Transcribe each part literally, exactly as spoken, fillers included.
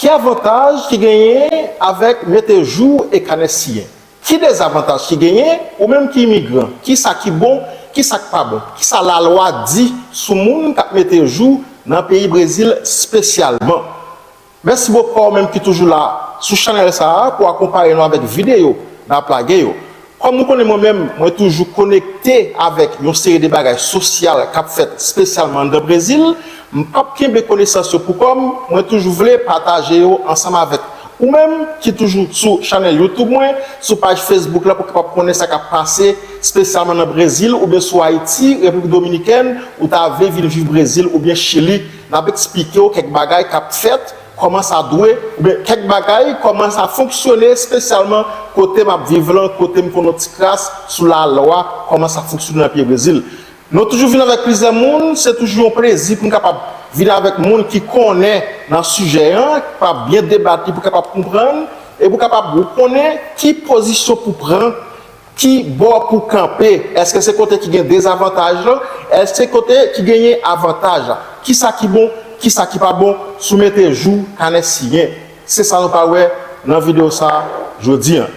Ki avantaj ki genyen avèk mete jou e kanè siyen? Ki dezavantaj ki genyen, ou menm ki imigran? Kisa ki bon, kisa k pa bon? Kisa lalwa di sou moun k ap mete jou nan peyi Brezil espesyalman? Mèsi bokou a ou menm ki toujou la sou chanèl sa a pou akonpaye nou avèk videyo n ap lage yo. Kòm nou konnen mwen menm, mwen toujou konekte avèk yon seri de bagay sosyal k ap fèt espesyalman anndan Brezil, m p ap kenbe konesans yo pou kò m, mwen toujou vle pataje yo ansanm avèk ou menm ki toujou sou chanèl YouTube mwen, sou paj Facebook la pou kapab konnen sa k ap pase espesyalman nan Brezil oubyen sou Ayiti, Repiblik Dominikèn, ou ta vle vin viv Brezil oubyen Chili. N ap eksplike w kèk bagay k ap fèt, kòman sa dwe, oubyen kèk bagay, kòman sa fonksyone, espesyalman kote m ap viv lan, kote m konn yon ti kras sou lalwa, kòman sa fonksyone nan peyi Brezil. Nou toujou vin avèk plizyè moun, se toujou yon plezi pou n kapab vin avèk moun ki konnen nan sijè an, ki kapab byen debat li pou kapab konprann, e pou kapab ou konnen ki pozisyon pou pran, ki bò pou kanpe. Èske se kote ki gen dezavantaj lan? Èske se kote ki genyen avantaj la? Kisa ki bon, kisa ki pa bon, sou mete jou kanè siyen? Se sa nou pral wè nan videyo sa a jodi an.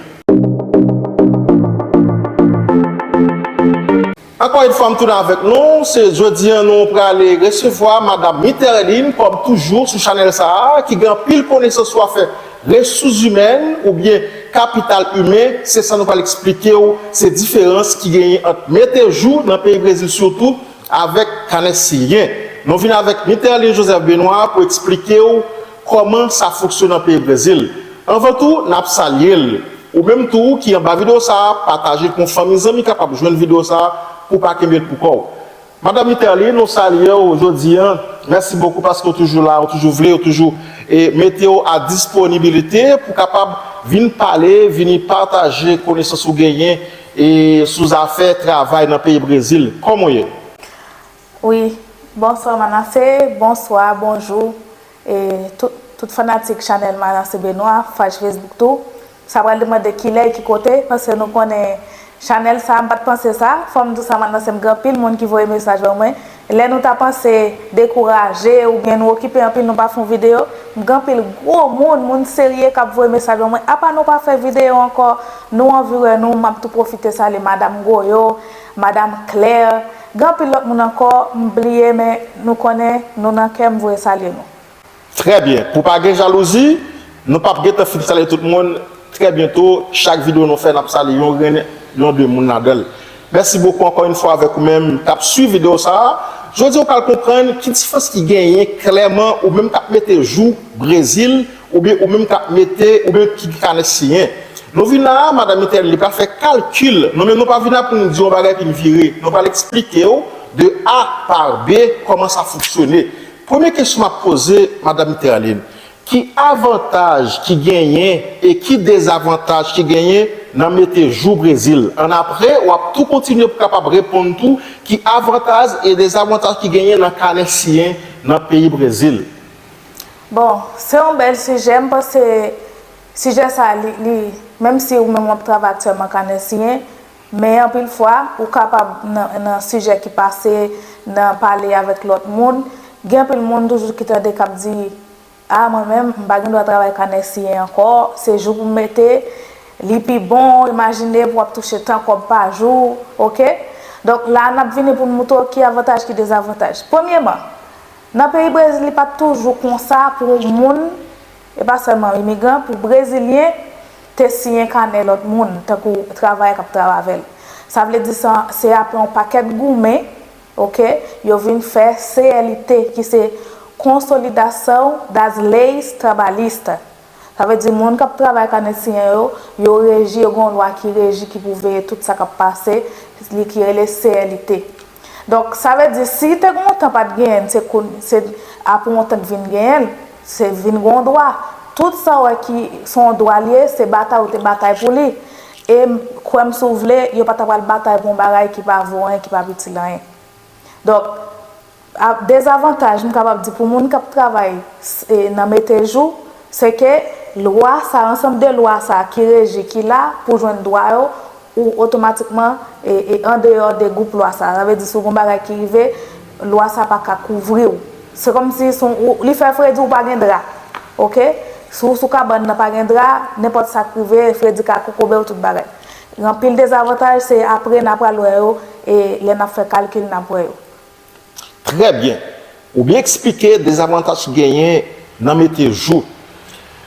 Ankò yon fwa, m tounen avèk nou. Se jodi an nou prale resevwa Madam Miterline, kòm toujou sou chanèl sa a, ki gen anpil konesans sou afè resous imèn oubyen kapital imen. Se sa nou pral eksplike w, se diferans ki genyen ant mete jou nan peyi Brezil sitou avèk kanè siyen. Nou vin avèk Miterline Joseph Benoît pou eksplike w kòman sa fonksyone nan peyi Brezil. Anvan tou, n ap salye l. Ou menm tou ki anba videyo sa a, pataje l pou yon fanmi zanmi kapab jwenn videyo sa a pou w pa kenbe l pou kò w. Madam Miterline, nou salye w jodi an. Mèsi bokou paske w toujou la, w toujou vle, w toujou e mete w a disponibilite pou kapab vin pale, vini pataje konesans ou genyen e sou zafè travay nan peyi Brezil. Kòman w ye? Wi, bonswa Manassé, bonswa, bonjou, e tout, tout fanatik chanèl Manassé Benoît, paj Facebook tou. Sa pral demande kilè e ki kote, paske nou konnen chanèl sa, m pa t panse sa, fò m di w sa Manassé, m gen anpil moun ki voye mesaj ban mwen. Lè nou ta panse dekouraje oubyen nou okipe anpil, nou pa fè yon videyo, m gen anpil gwo moun, moun serye k ap voye mesaj ban mwen. Apa nou pa fè videyo ankò? Nou anvi wè nou, m ap tou pwofite salye Madanm Goyo, Madanm Claire, gen anpil lòt moun ankò, m bliye, men nou konnen nou nan kè m voye salye nou. Trè byen. Pou pa gen jalouzi, nou p ap gentan fin salye tout moun. Trè byento, chak videyo nou fè, n ap salye yon grenn, yon de moun ladan l. Mèsi bokou ankò yon fwa avèk ou menm k ap swiv videyo sa a. Jodi a, ou pral konprann ki diferans ki genyen klèman ou menm k ap mete jou Brezil, oubyen ou menm k ap mete, oubyen ki kanè siyen. Nou vin la a, Madanm Miterline, li pral fè kalkil. Nou menm, nou pa vin la pou n di yon bagay epi n vire. Nou pral eksplike w de A par B kòman sa fonksyone. Premye kesyon m ap poze, Madanm Miterline, ki avantaj ki genyen e ki dezavantaj ki genyen nan mete jou Brezil? Annapre, w ap tou kontinye pou kapab reponn tou ki avantaj e dezavantaj ki genyen nan kanè siyen nan peyi Brezil. Bon, se yon bèl sijè, m panse sijè sa, li, li, menm si ou menm w ap travay aktyèlman kanè siyen, men anpil fwa, ou kapab nan, nan sijè ki pase, nan pale avèk lòt moun, gen anpil moun toujou ki tande k ap di, a, mwen menm, m pa gen dwa travay kanè siyen ankò, se jou pou m mete, li pi bon, imajine pou w ap touche tan kòb pa jou, oke? Donk, la a, n ap vini pou n moutre w ki avantaj, ki dezavantaj. Premyeman, nan peyi Brezil, li pa t toujou konsa pou moun, e pa sèlman imigran, pou Brezilyen te siyen kanè lòt moun, tankou travayè k ap travay avè l. Sa vle di sa, se apre yon pakèt goumen, oke, yo vin fè C L T, ki se Consolidação das Leis Trabalhistas. Sa vle di moun k ap travay kanè siyen yo, yo reji, yo gen yon lwa ki reji, ki pou veye tout sa k ap pase, li ki rele C L T. Donk, sa vle di, si te gen yon tan pa t genyen l, se koun-, se apre yon tan k vin genyen l, se vin gen yon dwa. Tout sa w wè ki se yon dwa l ye, se batay ou te batay pou li. E m, kwè m si w vle, yo pa ta pral batay pou yon bagay ki pa vo anyen, ki pa itil anyen. Donk, a, dezavantaj, m kapab di, pou moun k ap travay, e, nan mete jou, se ke lwa sa, ansanm de lwa sa ki reji, ki la pou jwenn dwa yo, ou otomatikman, e, e, andeyò de gwoup lwa sa. Sa vle di, si w gen yon bagay ki rive, lwa sa pa ka kouvri w. Se kòmsi se yon, ou, li fè fredi, ou pa gen dra. Oke? Si w sou kabann nan pa gen dra, nenpòt sa k rive, fredi ka kokobe w, tout bagay. Gen anpil dezavantaj, se apre n a pral wè yo, e lè n ap fè kalkil n ap wè yo. Trè byen. Ou byen eksplike dezavantaj ki genyen nan mete jou.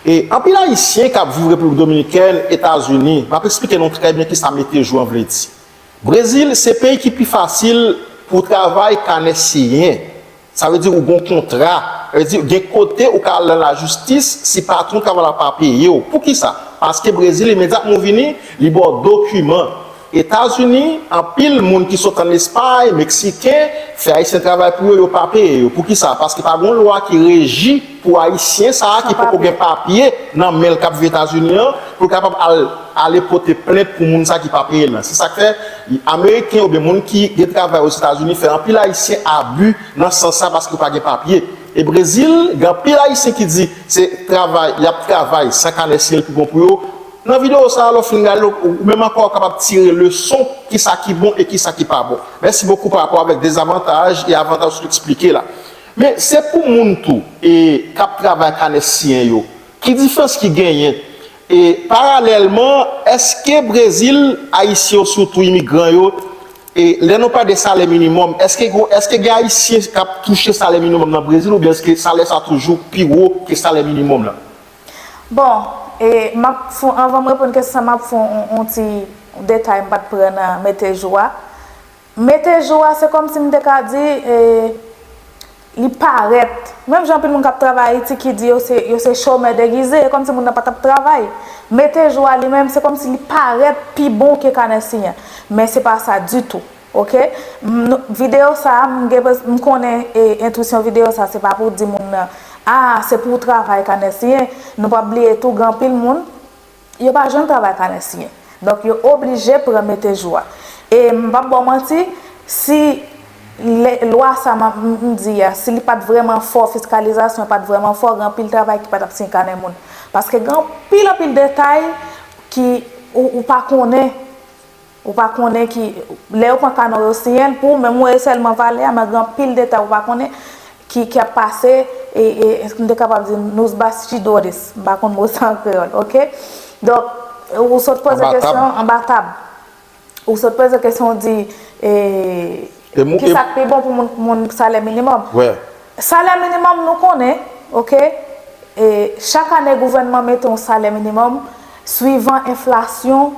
E anpil Ayisyen k ap viv Repiblik Dominikèn, Etazini, m ap eksplike nou trè byen kisa mete jou an vle di. Brezil se peyi ki pi fasil pou w travay kanè siyen. Sa vle di ou gen yon kontra. Sa vle di gen kote ou ka al nan lajistis si patwon travay la pa peye w. Poukisa? Paske Brezil imedyatman ou vini, li ba w dokiman. Etazini, anpil moun ki sot ann Espay, Meksiken, fè Ayisyen travay pou yo, yo pa peye yo. Poukisa? Paske pa gen yon lwa ki reji pou Ayisyen sa a ki poko gen papye nan men l k ap viv Etazini an, pou l kapab al ale pote plent pou moun sa ki pa peye l lan. Se sa k fè Ameriken oubyen moun ki gen travay Ozetazini fè anpil Ayisyen abi nan sans sa paske yo pa gen papye. E Brezil, gen anpil Ayisyen ki di se travay, y ap travay san kanè siyen l pi bon pou yo. Nan videyo sa a, lè w fin gade l, ou menm ankò w kapab tire leson kisa ki bon e kisa ki pa bon. Mèsi bokou pa rapò avèk dezavantaj e avantaj ou eksplike la. Men se pou moun tou e k ap travay kanè siyen yo, ki diferans ki genyen? E paralèlman, èske Brezil, Ayisyen yo sitou imigran yo, e lè nou pale de salè minimòm, èske, èske gen Ayisyen k ap touche salè minimòm nan Brezil oubyen èske salè sa toujou pi wo ke salè minimòm lan? Bon, e m ap fè, anvan m reponn kesyon sa, m ap fè yon, yon ti detay m pa t pran nan mete jou a. Mete jou a, se kòmsi m te ka di, e, li parèt. Menm jan anpil moun k ap travay Ayiti ki di yo se, yo se chomè degize, e kòmsi moun nan pa t ap travay. Mete jou a li menm, se kòmsi li parèt pi bon ke kanè siyen. Men se pa sa ditou. Oke? M, videyo sa a, m gen, m konnen e, entwisyon videyo sa a, se pa pou di moun nan, a, se pou w travay kanè siyen. Nou p ap bliye tou, gen anpil moun, yo pa janm travay kanè siyen. Donk, yo oblije pran mete jou a. E m p ap ba w manti, si lwa sa m, m di a, si li pa t vrèman fò, fiskalizasyon pa t vrèman fò, gen anpil travay ki pa t ap siyen kanè moun. Paske gen anpil, anpil detay ki ou, ou pa konnen, ou pa konnen ki, lè yo pran kanè w yo siyen l pou ou, men m wè sèlman valè a, men gen anpil detay ou pa konnen ki, ki ap pase, e, e, èske m te kapab di nos bastidores, m pa konn mo sa an kreyòl, oke? Donk, ou sot poze kesyon anba tab. Ou sot poze kesyon, ou di, e, kisa k pi bon pou moun, moun salè minimòm? Salè minimòm, nou konnen, oke? E, chak ane, gouvènman mete yon salè minimòm swivan enflasyon,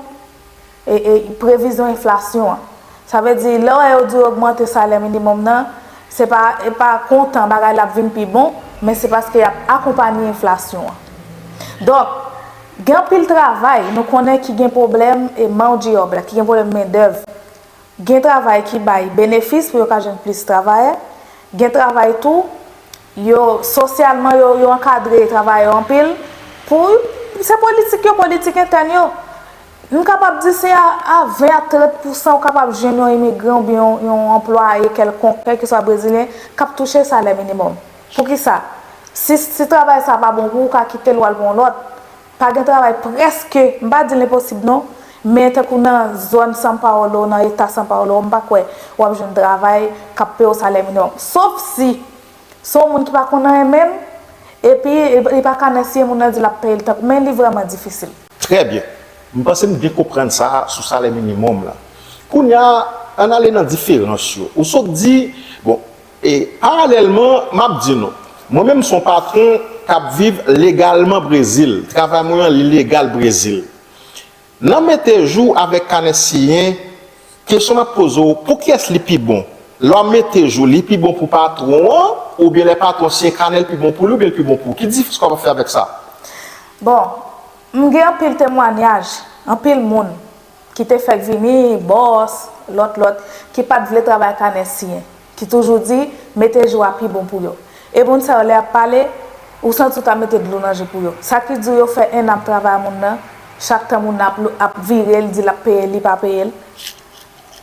e, e, previzyon enflasyon an. Sa vle di, lè w wè yo di yo ogmante salè minimòm nan, se pa, e pa kontan bagay la ap vin pi bon, men se paske y ap akonpanye enflasyon an. Donk, gen anpil travay, nou konnen ki gen pwoblèm e mandyòb la, ki gen pwoblèm mendèv. Gen travay ki bay benefis pou yo ka jwenn plis travayè. Gen travay tou, yo, sosyalman, yo, yo ankadre travayè yo anpil. Pou, se politik yo, politik entèn yo. M kapab di se a, a ven a trant pousan ou kapab jwenn yon imigran oubyen yon, yon anplwaye kèlkonk, kèlkeswa brezilyen, k ap touche salè minimòm. Poukisa? Si, si travay sa pa bon pou ou, ou ka kite l, w al pran yon lòt. Pa gen travay prèske, m pa di l enposib non, men tankou nan zòn São Paulo, nan eta São Paulo, m pa kwè w ap jwenn travay k ap peye w salè minimòm. Sof si se yon moun ki pa konn anyen menm, epi li pa ka nèsye moun nan di l ap peye l tankou, men li vrèman difisil. Trè byen. M panse m byen konprann sa sou salè minimòm la. Kounye a, ann ale nan diferans yo. Ou sot di, bon, e paralèlman, m ap di nou, mwen menm se yon patwon k ap viv legalman Brezil. Travay mwen an, li legal Brezil. Nan mete jou avèk kanè siyen, kesyon m ap poze w, pou kiyès li pi bon? Lè w ap mete jou, li pi bon pou patwon an, oubyen lè patwon siyen kanè, l pi bon pou li, oubyen l pi bon pou ou? Ki diferans w ap fè avèk sa? Bon, m gen anpil temwanyaj, anpil moun ki te fèk vini, bòs, lòt, lòt, ki pa t vle travay kanè siyen, ki toujou di mete jou a pi bon pou yo. E moun sa yo, lè y ap pale, ou santi w ta mete dlo nan je pou yo. Sa ki di w yo fè enn ap travay moun nan, chak tan moun nan ap, ap vire, l di l ap peye l, li pa peye l.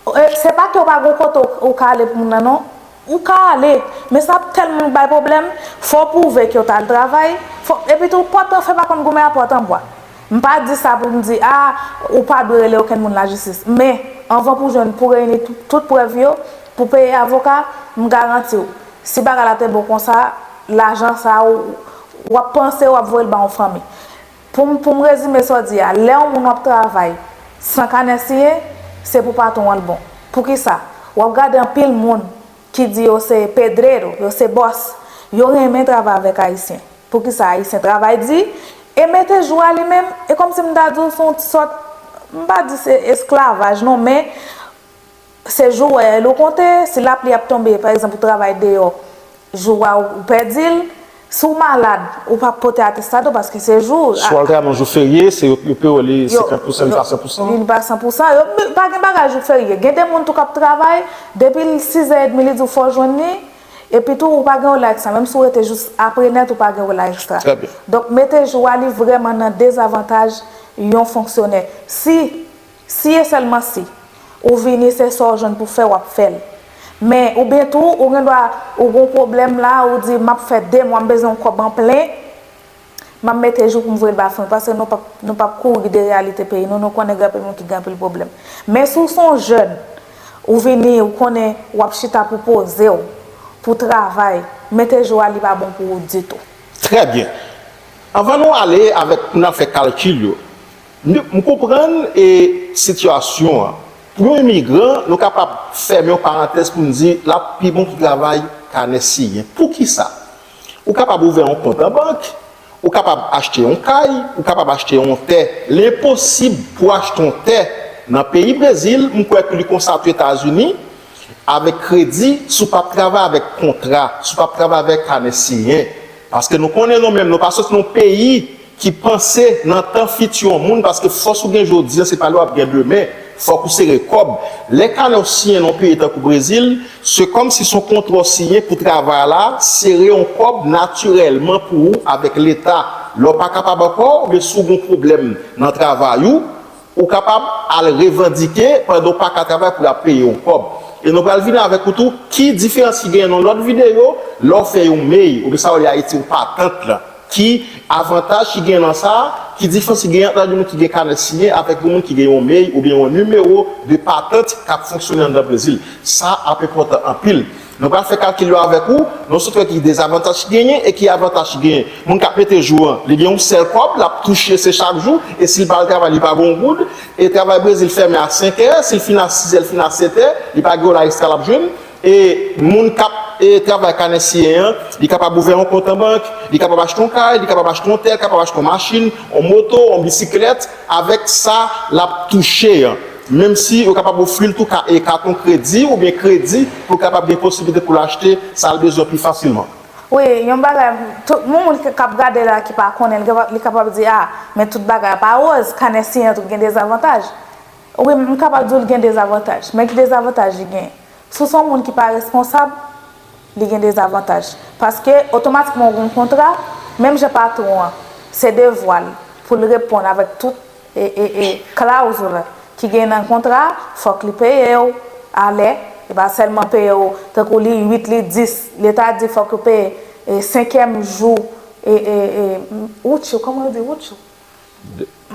E, se pa ke w pa gen kote w, w ka ale pou moun nan, non. Ou ka ale, men sa ap tèlman bay pwoblèm, fò w pwouve ke w t al travay, fò, epi tou, pòt an fè pa konn goumen a pòt an bwa. M pa di sa pou m di, a, ou pa dwe rele okenn moun lajistis. Men, anvan pou w jwenn, pou w reyini tout, tout prèv yo, pou w peye avoka, m garanti w, si bagay la te bon konsa, lajan sa a, ou, w ap panse w ap voye l ba yon fanmi. Pou m, pou m rezime sa w di a, lè yon moun w ap travay san kanè siyen, se pou patwon an l bon. Poukisa? W ap gade anpil moun ki di yo se pedrero, yo se bòs, yo renmen travay avèk Ayisyen. Poukisa Ayisyen travay di? E mete jou a li menm, e kòmsi m ta di w se yon ti sòt, m pa di se esklavaj non, men se jou w wè l ou konte, si lapli ap tonbe, pa egzanp, ou travay deyò, jou a ou pèdi l, si w malad, ou p ap pote atestato paske se jou. Si w al travay yon jou ferye, se yo, yo peye w li senkant pousan, li pa san pousan. Li pa san pousan, yo pa gen bagay jou ferye. Gen de moun tou k ap travay, depi l sizè edmi, li di w fò w jwenn li, epi tou, ou pa gen ola ekstra. Menm si w rete jis apre nèt, ou pa gen ola ekstra. Donk, mete jou a, li vrèman nan dezavantaj yon fonksyonè. Si, si e sèlman si, ou vini, se sa w jwenn pou fè, w ap fè l. Men, oubyen tou, ou gen dwa, ou gen yon pwoblèm la, ou di, m ap fè de mwa, m bezwen yon kòb an plen, m ap mete jou pou m voye l ba fanmi, paske nou p ap, nou p ap kouri de reyalite peyi nou, nou konnen gen anpil moun ki gen anpil pwoblèm. Men si w se yon jèn, ou vini, ou konnen w ap chita pou poze w, pou travay, mete jou a li pa bon pou ou ditou. Trè byen. Anvan nou ale avèk, pou n al fè kalkil yo, m, m konprann e sitiyasyon an. Pou yon imigran, nou kapab fèmen yon parantèz pou n di l ap pi bon pou travay kanè siyen. Poukisa? Ou kapab ouvè yon kont an bank, ou kapab achte yon kay, ou kapab achte yon tè. L enposib pou achte yon tè nan peyi Brezil, m kwè ke li konsa tou Etazini, avèk kredi, si w p ap travay avèk kontra, si w p ap travay avèk kanè siyen. Paske nou konnen nou menm, nou pa soti nan yon peyi ki panse nan tan fiti yon moun, paske fòs ou gen jodi a, se pa li w ap gen demen. Fòk ou sere kòb. Lè kanè w siyen nan yon peyi tankou Brezil, se kòmsi se yon kontra w siyen pou travay la, sere yon kòb natirèlman pou ou avèk Leta. Lè w pa kapab ankò, oubyen si w gen yon pwoblèm nan travay ou, ou kapab al revandike pandan w pa ka travay pou y ap peye w kòb. E nou pral vini avèk ou tou, ki diferans ki genyen nan lòt videyo, lè w fè yon mey, oubyen sa yo rele Ayiti yon patant la. Ki avantaj ki genyen nan sa a? Ki diferans ki genyen ant yon moun ki gen kanè siyen avèk yon moun ki gen yon mey oubyen yon nimewo de patant k ap fonksyone anndan Brezil? Sa ap enpòtan anpil. Nou pral fè kalkil yo avèk ou, nou sot wè ki dezavantaj ki genyen e ki avantaj ki genyen. Moun k ap mete jou an, li gen yon sèl kòb, l ap touche se chak jou, e si l pa al travay, li pa gen yon goud, e travay Brezil fèmen a senk è, si l fin a sis è, l fin a sèt è, li pa gen yon la ekstra l ap jwenn. E moun k ap, e, travay kanè siyen an, li kapab ouvè yon kont an bank, li kapab achte yon kay, li kapab achte yon tè, li kapab achte yon machin, yon moto, yon bisiklèt. Avèk sa, l ap touche an. Menm si yo kapab ofri l tou ka, e, katon kredi oubyen kredi pou l kapab gen posiblite pou l achte sa l bezwen pi fasilman. Wi, yon bagay, tout moun ki, k ap gade la ki pa konnen, li kapab, li kapab di, a, men tout bagay pa wòz, kanè siyen tou gen dezavantaj. Wi, m kapab di w l gen dezavantaj. Men ki dezavantaj li gen? Si w se yon moun ki pa responsab, li gen dezavantaj. Paske, otomatikman, w gen yon kontra, menm jan patwon an, se devwa l pou l reponn avèk tout e, e, e, klawzul ki gen nan kontra, fòk li peye w alè, e pa sèlman peye w, tankou li uit, li dis, Leta di fòk yo peye, e, senkyèm jou, e, e, e, útil, kòman yo di útil?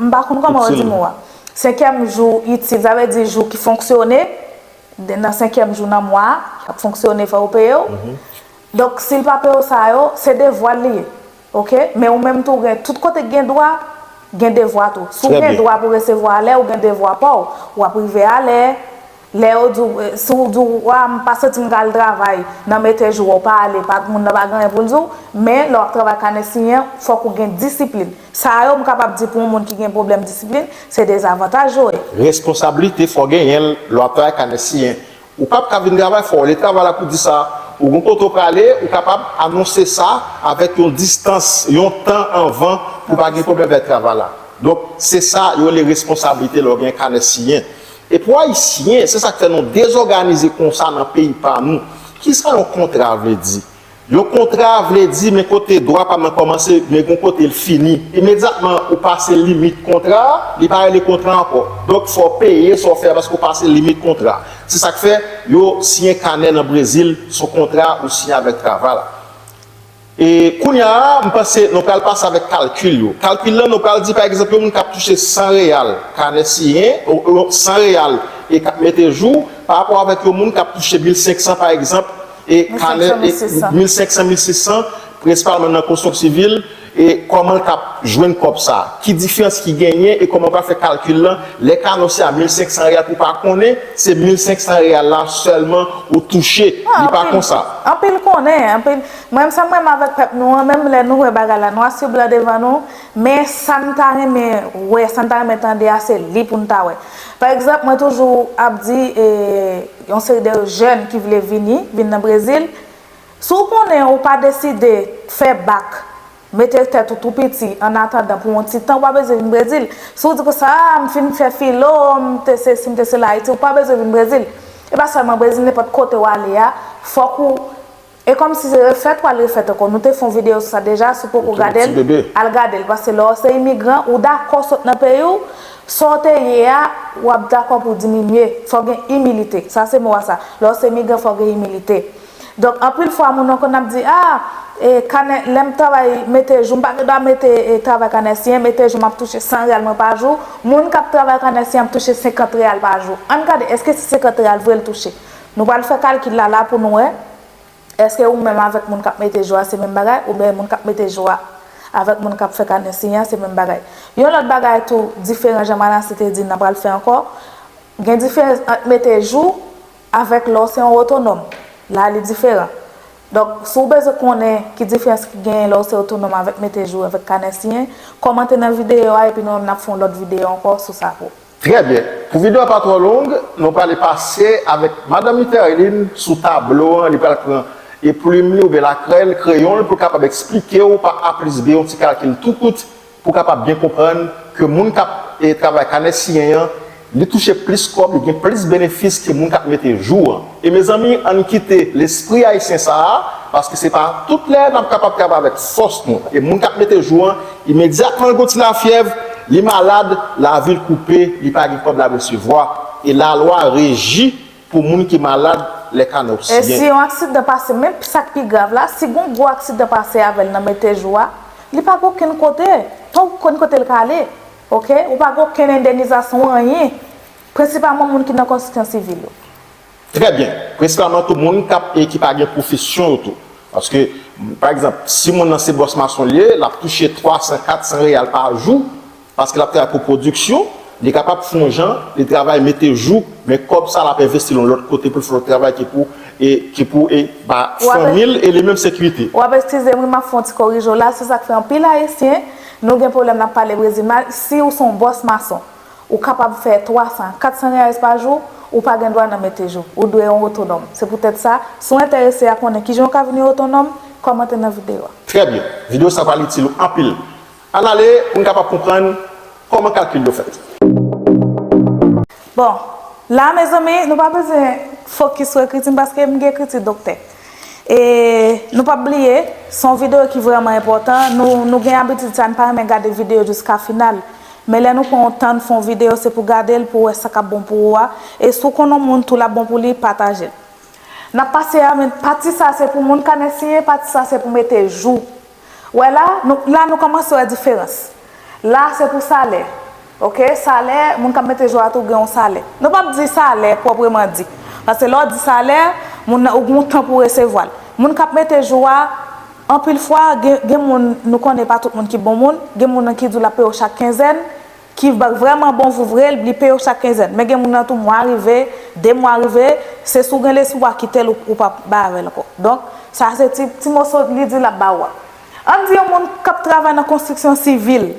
M pa konn kòman yo di mo a. Senkyèm jou itil, sa vle di jou ki fonksyone, de, nan senkyèm jou nan mwa a, y ap fonksyone, fò yo peye w. Donk, si l pa peye w sa yo, se devwa l li ye. Oke? Men ou menm tou, ou gen tout kote k gen dwa, gen devwa tou. Si w gen dwa pou resevwa alè, ou gen devwa pa w. W ap rive alè. Lè yo di w, eh, si w di w, wa, m pa santi m ka al travay nan mete jou a, w pa ale, pa, moun nan pa gen anyen pou l di w. Men, lè w ap travay kanè siyen, fòk ou gen disiplin. Sa yo, m kapab di pou yon moun ki gen pwoblèm disiplin, se dezavantaj yo ye. Responsablite, fò w genyen l lè w ap travay kanè siyen. Ou p ap ka vin travay, fò w rele travay la pou di sa. Ou gen kote w prale, ou kapab anonse sa avèk yon distans, yon tan anvan pou pa gen pwoblèm avèk travay la. Donk, se sa yo rele responsablite lè w gen kanè siyen. E pou Ayisyen, se sa k fè nou dezòganize konsa nan peyi pa nou. Kisa yon kontra vle di? Yon kontra vle di, men kote dwa pa m nan kòmanse, men gen kote l fini. Imedyatman ou pase limit kontra a, li pa rele kontra ankò. Donk, fò w peye sa w fè a paske w pase limit kontra a. Se sa k fè yo siyen kanè nan Brezil, se yon kontra ou siyen avèk travay la. E kounye a, m panse nou pral pase avèk kalkil yo. Kalkil lan, nou pral di, pa egzanp, yon moun k ap touche san reyal, kanè siyen, o, o, san reyal, e k ap mete jou, pa rapò avèk yon moun k ap touche mil senk san, pa egzanp, e kanè, mil senk san, mil sis san, prensipalman nan konstriksyon sivil, e kòman l t ap jwenn kòb sa a? Ki diferans ki genyen e kòman w pral fè kalkil lan? Lè Cannes se a mil senk san reyal pou w pa konnen, se mil senk san reyal la sèlman ou touche. Li pa konsa. Anpil konnen, anpil. Mwen menm sa m renmen avèk pèp nou an, menm lè nou wè bagay la nwa sou blan devan nou, men sa m ta renmen wè, sa m ta renmen tande a, se li pou n ta wè. Pa egzanp, mwen toujou ap di, e, yon seri de jèn ki vle vini, vin nan Brezil, si w konnen ou pa deside fè bak, mete tèt ou tou piti annatandan pou yon ti tan, ou pa bezwen vin Brezil. Si w di konsa, a, m fin fè filo, m te sesi, m te sela Ayiti, ou pa bezwen vin Brezil. E pa sèlman Brezil, nenpòt kote w ale a, fòk ou, e kòmsi se refèt w al refèt ankò. Nou te fè yon videyo sou sa deja, si w poko gade l, al gade l. Paske lè w se imigran, ou dakò sot nan peyi w, sa w te ye a, w ap dakò pou w diminye. Fò w gen imilite. Sa se mo a sa. Lè w se imigran, fò w gen imilite. Donk, anpil fwa, moun nan konn ap di, a, e, kanè, lè m travay mete jou, m pa gen dwa mete, e, travay kanè siyen, mete jou, m ap touche san reyal mwen pa jou. Moun k ap travay kanè siyen ap touche senkant reyal pa jou. Ann gade, èske se senkant reyal vre l touche? Nou pral fè kalkil la, la pou nou wè, èske ou menm avèk moun k ap mete jou a se menm bagay, oubyen moun k ap mete jou a avèk moun k ap fè kanè siyen an se menm bagay. Yon lòt bagay tou diferan, jan Malansi te di, n a pral fè ankò, gen diferans ant mete jou avèk lè w se yon otonòm. La, li diferan. Donk, si w bezwen konnen ki diferans ki genyen lè w se otonòm avèk mete jou avèk kanè siyen, kòmante nan videyo a, epi nou menm n ap fè yon lòt videyo ankò sou sa pou. Trè byen. Pou videyo a pa twò long, nou prale pase avèk Madanm Miterline sou tablo an, li pral pran e plim li oubyen lakrè l, kreyon l, pou l kapab eksplike w pa A plis B yon ti kalkil tou kout, pou w kapab byen konprann ke moun k ap, e, travay kanè siyen an, li touche plis kòb, li gen plis benefis ke moun k ap mete jou an. E mezanmi, ann kite lespri ayisyen sa a, paske se pa tout lè n ap kapab travay avèk fòs nou. E moun k ap mete jou an, imedyatman l gon ti lafyèv, li malad, lavi l koupe, li pa gen kòb l ap resevwa. E lalwa reji pou moun ki malad lè kanè w siyen. E si yon aksidan pase, menm sa k pi grav la, si gon gwo aksidan pase avè l nan mete jou a, li pa gen okenn kote, pa okenn kote l ka ale, oke? Ou pa gen okenn endènizasyon, anyen. Prensipalman moun ki nan konstriksyon sivil yo. Trè byen. Prensipalman tou moun k ap, e ki pa gen pwofesyon yo tou. Paske, pa egzanp, si moun nan se bòs mason l ye, l ap touche twa san, kat san reyal pa jou, paske l ap travay pou pwodiksyon, li kapab fè yon jan, li travay mete jou, men kòb sa l ap envesti l yon lòt kote pou l fè lòt travay ki pou, e, ki pou, e, ba fanmi l e li menm sekirite. W ap eskize m, wi, m ap fè yon ti korije w la, se sa k fè anpil Ayisyen, nou gen pwoblèm n ap pale Brezil mal, si w se yon bòs mason, ou kapab fè twa san, kat san reyal pa jou, ou pa gen dwa nan mete jou, ou dwe yon otonòm. Se poutèt sa, si w enterese a konnen kijan w ka vin yon otonòm, kòmante nan videyo a. Trè byen. Videyo sa pral itil ou anpil. Ann ale pou n kapab konprann kòman kalkil yo fèt. Bon, la, mezanmi, nou pa bezwen fokis sou ekriti m paske m gen ekriti doktè. E nou p ap bliye, se yon videyo ki vrèman enpòtan. Nou, nou gen abitid sa, n pa renmen gade videyo jiska final. Men lè nou pran yon tan n fè yon videyo, se pou gade l, pou w wè sa k ap bon pou ou a. E si w konn yon moun tou l ap bon pou li, pataje l. N ap pase a, men pati sa se pou moun kanè siyen, pati sa se pou mete jou. Wè la, nou, la nou kòmanse wè diferans. La se pou salè. Oke, salè, moun k ap mete jou a tou gen yon salè. Nou p ap di salè pwòpreman di. Paske lè w di salè, moun nan, ou gen yon tan pou w resevwa l. Moun k ap mete jou a, anpil fwa, gen, gen moun, nou konnen pa tout moun ki bon moun, gen moun nan ki di w l ap peye w chak kenzèn, ki vrèman bon vre, li peye w chak kenzèn. Men gen moun nan tou, mwa rive, de mwa rive, se si w gen lespwa kite l, ou, ou p ap bay avè l ankò. Donk, sa se ti, ti moso li di l ap ba w a. Ann di yon moun k ap travay nan konstriksyon sivil.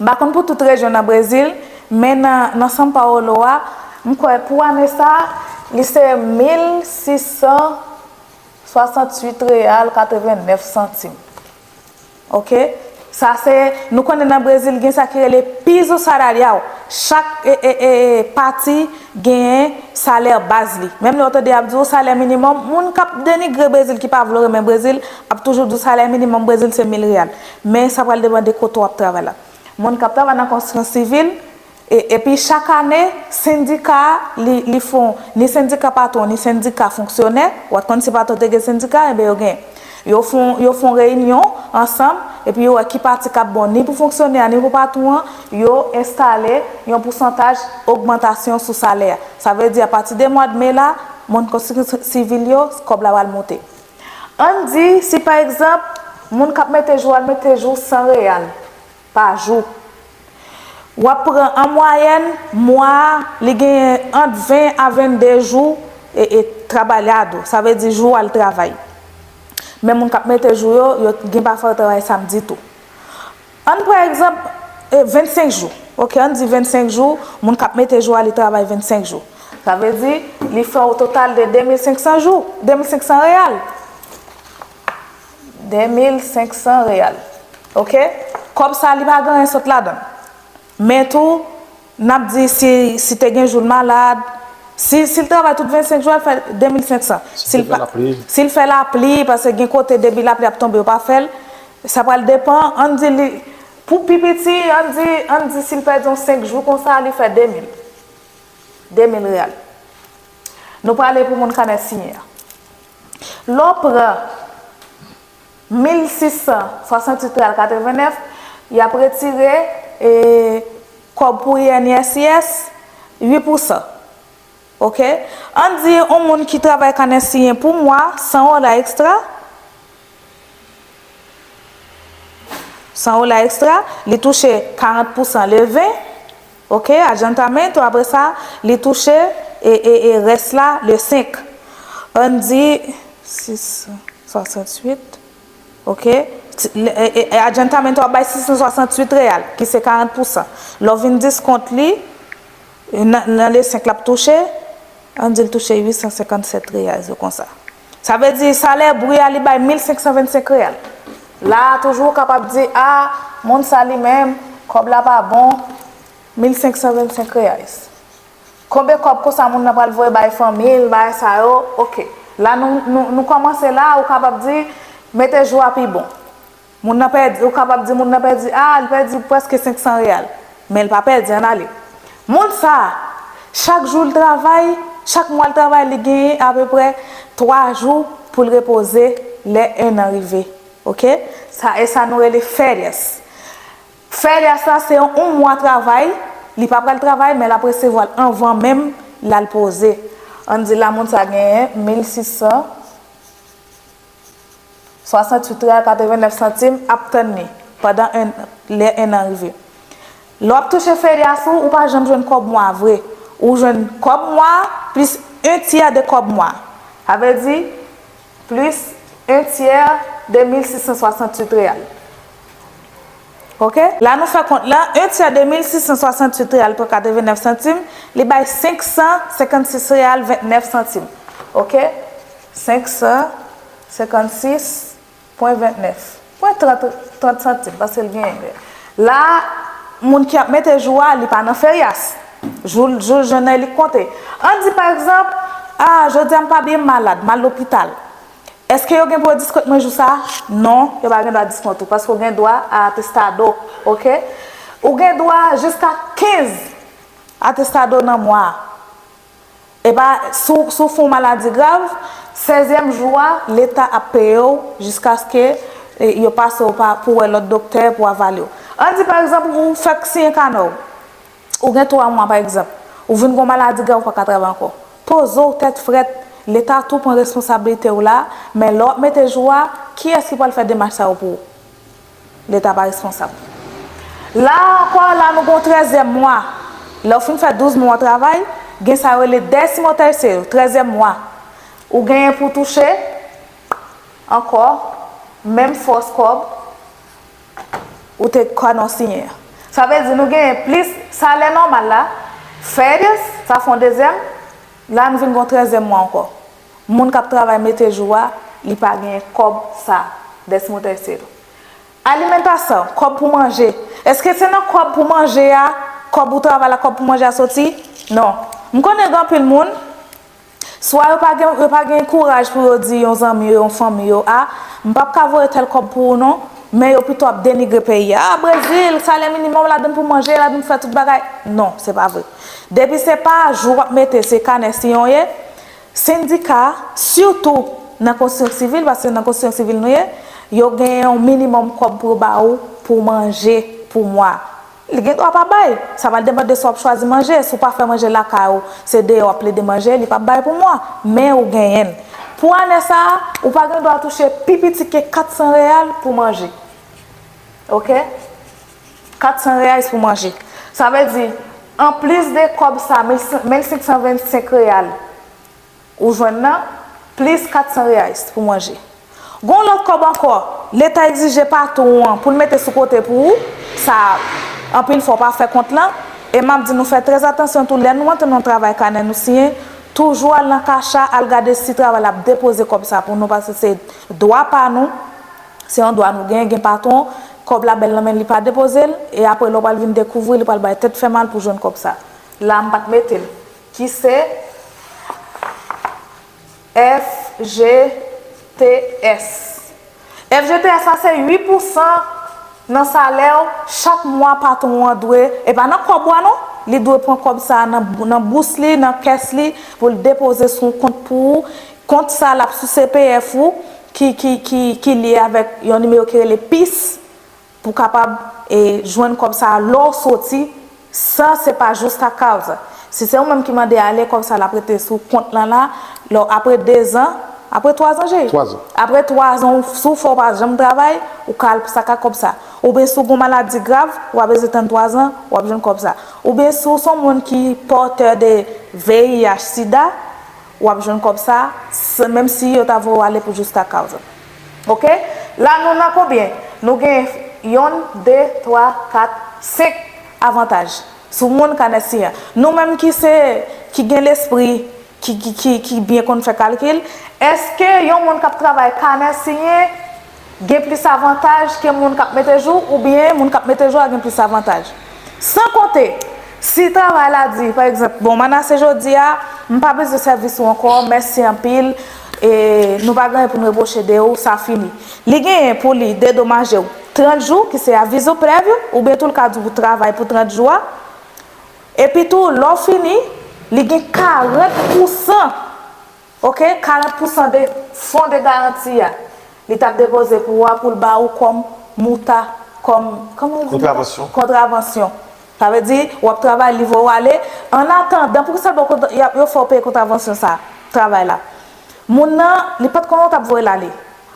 M pa konn pou tout rejyon nan Brezil, men nan, nan São Paulo a, m kwè pou ane sa, li se mil sis san swasantuit reyal katrevennnèf santim. Oke? Sa se, nou konnen nan Brezil gen sa ki rele piso salarial. Chak, e, e, e, pati genyen salè baz li. Menm lè w tande y ap di w salè minimòm, moun k ap denigre Brezil, ki pa vle renmen Brezil, ap toujou di w salè minimòm Brezil se mil reyal. Men sa pral depann de kote w ap travay la. Moun k ap travay nan konstriksyon sivil, e, epi chak ane, sendika a, li, li fè yon, ni sendika patwon, ni sendika fonksyonè, w ap konn si patwon te gen sendika, enben yo gen. Yo fè yon, yo fè yon reyinyon ansanm, epi yo wè ki pati k ap bon, ni pou fonksyonè a, ni pou patwon an, yo enstale yon pousantaj ogmantasyon sou salè a. Sa vle di, apati de mwa de me la, moun konstriksyon sivil yo, kòb la pral monte. Ann di, si pa egzanp, Moun k ap mete jou a, l mete jou san reyal pa jou. W ap pran an mwayèn, mwa a, li genyen ant ven a vennde jou e, e trabalhado. Sa vle di jou a l travay. Men moun k ap mete jou yo, yo gen pafwa yo travay samdi tou. Ann pran egzanp, e, vennsenk jou. Oke, ann di vennsenk jou, moun k ap mete jou a, li travay vennsenk jou. Sa vle di, li fè yon total de de mil senk san jou, de mil senk san reyal. De mil senk san reyal. Oke? Kòb sa, li pa gen anyen sòt ladan l. Men tou, n ap di si, si te gen jou l malad, si, si l travay tout vennsenk jou, l fè de mil senk san. Si l fè lapli. Si l fè lapli, paske gen kote depi lapli ap tonbe, yo pa fè l, sa pral depann, ann di li, pou pi piti, ann di, ann di si l pèdi yon senk jou konsa, li fè de mil. De mil reyal. Nou prale pou moun kanè siyen an. Lè w pran mil sis san swasanntuit reyal katrevennèf, y ap retire, e, kòb pou I N S I S, uit pousan. Oke? Ann di yon moun ki travay kanè siyen pou mwa, san dola ekstra, san dola ekstra, li touche karant pousan le ven, oke, adiantamentu, apre sa, li touche e, e, e rès la le senk. Ann di sis san swasanntuit, oke, ti- le- e, e, e adiantamentu ap bay sis san swasanntuit reyal, ki se karant pousan. Lè w vin diskont li, nan, nan le senk l ap touche, ann di l touche uit san senkannsèt reyal, se konsa. Sa vle di, salè bri a, li bay mil senk san vennsenk reyal. La a, toujou, w kapab di, a, moun sa li menm, kòb la pa bon, mil senk san vennsenk reyal. Konbe kòb konsa moun nan pral voye bay fanmi l, bay sa yo, oke. La, nou, nou, nou kòmanse la, ou kapab di, mete jou a pi bon. Moun nan pèdi, ou kapab di moun nan pèdi, a, li pèdi prèske senk san reyal. Men l pa pèdi, ann ale. Moun sa a, chak jou l travay, chak mwa l travay, li genyen apeprè twa jou pou l repoze lè en an rive. Oke? Sa, e sa nou rele férias. Férias la se yon, yon mwa travay, li pa pral travay, men l ap resevwa l anvan menm l al poze. Ann di la moun sa genyen mil sis san swasanntuit reyal katrevennèf santim ap tann li pandan en, lè en an rive. Lè w ap touche ferias ou, ou pa janm jwenn kòb mwa a vre. Ou jwenn kòb mwa a plis en tyè de kòb mwa a. Sa vle di, plis en tyè de mil sis san swasanntuit reyal. Oke? La nou fè kont la, en tyè de mil sis san swasanntuit reyal pwen katrevennèf santim, li bay senk san senkannsis reyal vennèf santim. Oke? Senk san senkannsis pwen vennèf. Pwen trant, trant santim, paske l genyen. La, moun ki ap mete jou a, li pa nan ferias. Jou, jou l jwenn nan, li k konte. Ann di, pa egzanp, a, jodi a m pa byen, m malad, m al lopital. Èske yo gen dwa diskont mwen jou sa a? Non, yo pa gen dwa diskont ou, paske w gen dwa a atestado, oke? Ou gen dwa jiska kenz atestado nan mwa a. Epa, si w, si w fè yon maladi grav, sèzyèm jou a, Leta ap peye w jiskaske, e, yo pase w pa, pou w wè lòt doktè, pou avale w. Ann di, pa egzanp, ou fèk siyen kanè w. Ou gen twa mwa, pa egzanp. Ou vin gen yon maladi grav, ou pa ka travay ankò. Poze w tèt frèt, Leta tou pran responsablite w la, men lè w ap mete jou a, kiyès ki pral fè demach sa yo pou ou? Leta pa responsab. La ankò, la nou gen yon trèzyèm mwa. Lè w fin fè douz mwa w travay, gen sa yo rele décimo tercero, trèzyèm mwa. Ou genyen pou touche ankò menm fòs kòb ou te kanè w siyen an. Sa vle di nou genyen plis salè nòmal la, ferias, sa fè yon dezyèm, la nou vin gen yon trèzyèm mwa ankò. Moun k ap travay mete jou a, li pa genyen kòb sa, décimo tercero. Alimentasyon, kòb pou manje. Èske se nan kòb pou manje a, kòb ou travay la, kòb pou manje a soti? Non. M konnen gen anpil moun, swa yo pa gen, yo pa gen kouraj pou yo di yon zanmi yo, yon fanmi yo, a, m p ap ka voye tèl kòb pou ou non, men yo pito ap denigre peyi a. A, Brezil, salè minimòm ladan pou manje, ladan pou fè tout bagay. Non, se pa vre. Depi se pa jou w ap mete, se kanè siyen w ye, sendika, sitou nan konstriksyon sivil, paske nan konstriksyon sivil nou ye, yo gen yon minimòm kòb pou yo ba ou pou manje pou mwa. Li gen dwa pa bay. Sa va depann de sa w ap chwazi manje. Si w pa fè manje lakay ou, se deyò w ap plede manje, li p ap bay pou mwa. Men ou genyen l. Pou ane sa a, ou pa gen dwa touche pi piti ke kat san reyal pou manje. Oke? Kat san reyal pou manje. Sa vle di, anplis de kòb sa, mil senk san vennsenk reyal ou jwenn nan, plis kat san reyal pou manje. Gon lòt kòb ankò, Leta egzije patwon an pou l mete sou kote pou ou, sa, anpil fwa w pa fè kont lan, e m ap di nou fè trè atansyon tou, lè nou antre nan travay kanè nou siyen, toujou al nan kacha, al gade si travay la ap depoze kòb sa pou nou, paske se dwa pa nou, se yon dwa nou genyen, gen patwon, kòb la bèl nan men li pa depoze l, e apre lè w pral vin dekouvri, li pral bay tèt fè mal pou jwenn kòb sa. La, m pa t mete l. Ki se F G T S. F G T S la se uit pousan nan salè w, chak mwa patwon an dwe, e pa nan kòb ou a non, li dwe pran kòb sa a nan, nan bous li, nan kès li, pou l depoze sou yon kont pou ou. Kont sa a l ap sou C P F ou, ki, ki, ki, ki lye avèk yon nimewo ki rele pis, pou kapab, e, jwenn kòb sa a lè w soti, san se pa justa causa. Si se ou menm ki mande ale, kòb sa a l ap rete sou kont lan la, lè w, apre dezan, apre twazan, Jeri? Twazan. Apre twazan, ou, si w fè w pa janm travay, ou ka al saka kòb sa. Oubyen si w gon maladi grav, w pa bezwen tann twazan, w ap jwenn kòb sa. Oubyen si w se yon moun ki pòtè de V I H, sida, w ap jwenn kòb sa, s-, menm si yo ta voye w ale pou justa causa. Oke? La, nou nan konbyen? Nou gen yonn, de, twa, kat, senk avantaj sou moun kanè siyen. Nou menm ki se, ki gen lespri, ki, ki, ki, ki byen konn fè kalkil, èske yon moun k ap travay kanè siyen gen plis avantaj ke moun k ap mete jou, oubyen moun k ap mete jou a gen plis avantaj? San konte, si travay la di, pa egzanp, bon, Manase, jodi a, m pa bezwen sèvis ou ankò, mèsi anpil, e nou pa gen anyen pou n repwoche de ou, sa fini. Li genyen pou li dedomaje w trant jou, ki se avizo previo, oubyen tou l ka di w travay pou trant jou a. Epi tou, lè w fini, li gen karant pousan, oke, karant pousan de fon de garanti a, li t ap depoze pou ou a, pou l ba ou kòm mouta, kòm, kòm nou di mouta? Kontravansyon. Kontravansyon. Sa vle di, w ap travay, li voye w ale. Annatandan, poukisa l ba w kontra-, y ap, yo fè w peye kontravansyon sa, travay la? Moun nan, li pa t konnen w t ap voye l ale.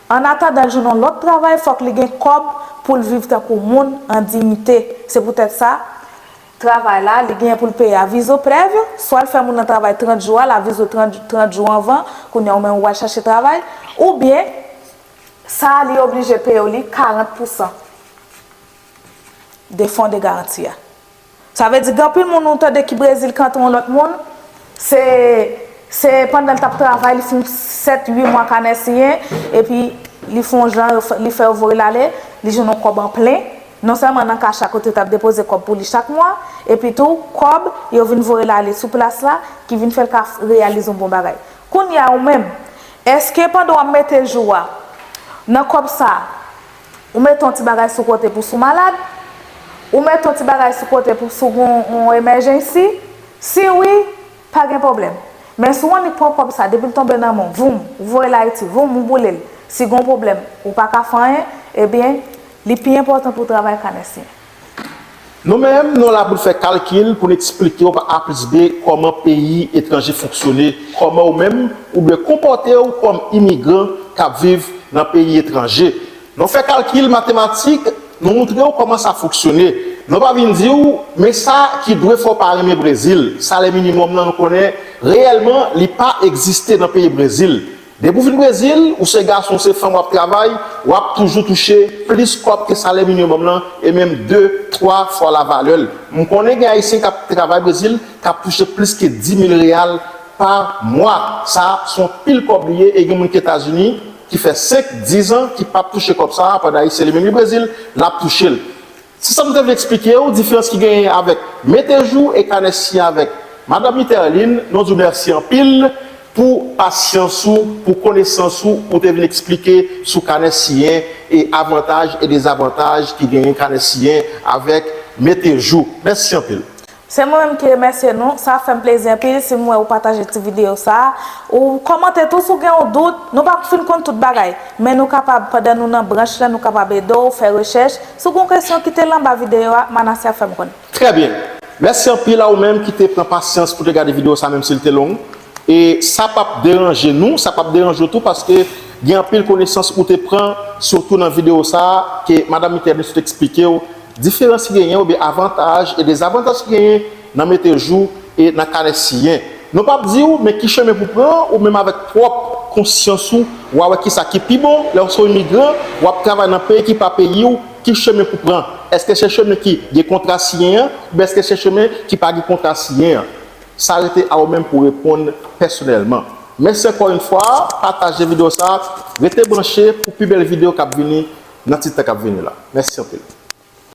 Annatandan l jwenn yon lòt travay, fòk li gen kòb pou l viv tankou moun an diyite. Se poutèt sa, travay la, li genyen pou l peye avizo previo, swa l fè moun nan travay trant jou a, l avize w trant, trant jou anvan, kounye a ou menm ou pral chache travay, oubyen, sa a li oblije peye w li karant pousan de fon de garanti a. Sa vle di, gen anpil moun ou tande ki Brezil k antre yon lòt moun, se, se pandan l t ap travay, li fè yon sèt, uit mwa kanè siyen, epi li fè yon jan, yo fè, li fè yo voye l ale, li jwenn yon kòb an plen, non sèlman nan kach la kote yo t ap depoze kòb pou li chak mwa, epi tou, kòb, yo vin voye l ale sou plas la, ki vin fè l ka reyalize yon bon bagay. Kounye a, ou menm, èske pandan w ap mete jou a, nan kòb sa, ou mete yon ti bagay sou kote pou si w malad, ou mete yon ti bagay sou kote pou si w gon yon emèjensi, si wi, pa gen pwoblèm. Men si w annik pran kòb sa, depi l tonbe nan men w, voum, ou voye l Ayiti, voum, ou boule l. Si gon pwoblèm, ou pa ka fè anyen, ebyen, li pi enpòtan pou w travay kanè siyen. Nou menm, nou la pou n fè kalkil, pou n eksplike w pa A plis B kòman peyi etranje fonksyone, kòman ou menm, ou dwe konpòte w kòm imigran k ap viv nan peyi etranje. Nou fè kalkil matematik, nou montre w kòman sa fonksyone. Nou pa vin di w, men sa ki dwe fè w pa renmen Brezil. Salè minimòm nan, nou konnen, reyèlman, li pa egziste nan peyi Brezil. Depi w vin Brezil, ou se gason, ou se fanm, w ap travay, w ap toujou touche plis kòb ke salè minimòm nan, e menm de, twa fwa lavalè l. M konnen gen Ayisyen k ap travay Brezil, k ap touche plis ke dis mil reyal pa mwa. Sa, se yon pil kòb li ye, e gen moun ki Etazini, ki fè senk, diz an, ki p ap touche kòb sa a, pandan Ayisyen li menm li Brezil, l ap touche l. Se sa m te vle eksplike w, diferans ki genyen avèk mete jou e kanè siyen avèk Madanm Miterlin. Nou di w mèsi anpil pou pasyans ou, pou konesans ou, ou te vin eksplike sou kanè siyen e avantaj e dezavantaj ki genyen kanè siyen avèk mete jou. Mèsi anpil. Se mwen menm ki remèsye nou. Sa fè m plezi anpil si m wè ou pataje ti videyo sa a. Ou kòmante tou si w gen yon dout. Nou pa fin konn tout bagay, men nou kapab, pandan nou nan branch lan, nou kapab ede w fè rechèch. Si w gen yon kesyon, kite l anba videyo a, Manase ap fè m konnen. Trè byen. Mèsi anpil a ou menm ki te pran pasyans pou te gade videyo sa, menm si l te long. E sa p ap deranje nou, sa p ap deranje w tou, paske gen anpil konesans ou te pran, sitou nan videyo sa a, ke Madanm Mickaël Michou te eksplike w, diferans ki genyen, oubyen avantaj e dezavantaj ki genyen nan mete jou e nan kanè siyen. Nou p ap di w, men ki chemen pou pran, ou menm avèk pwòp konsyans ou, w a wè kisa ki pi bon, lè w se yon imigran, w ap travay nan peyi ki pa peyi w, ki chemen pou pran? Èske se chemen ki gen kontra siyen an, oubyen èske se chemen ki pa gen kontra siyen an? Sa rete a ou menm pou reponn pèsonèlman. Mèsi ankò yon fwa, pataje videyo sa, rete branche pou pi bèl videyo k ap vini nan ti tan k ap vini la. Mèsi anpil.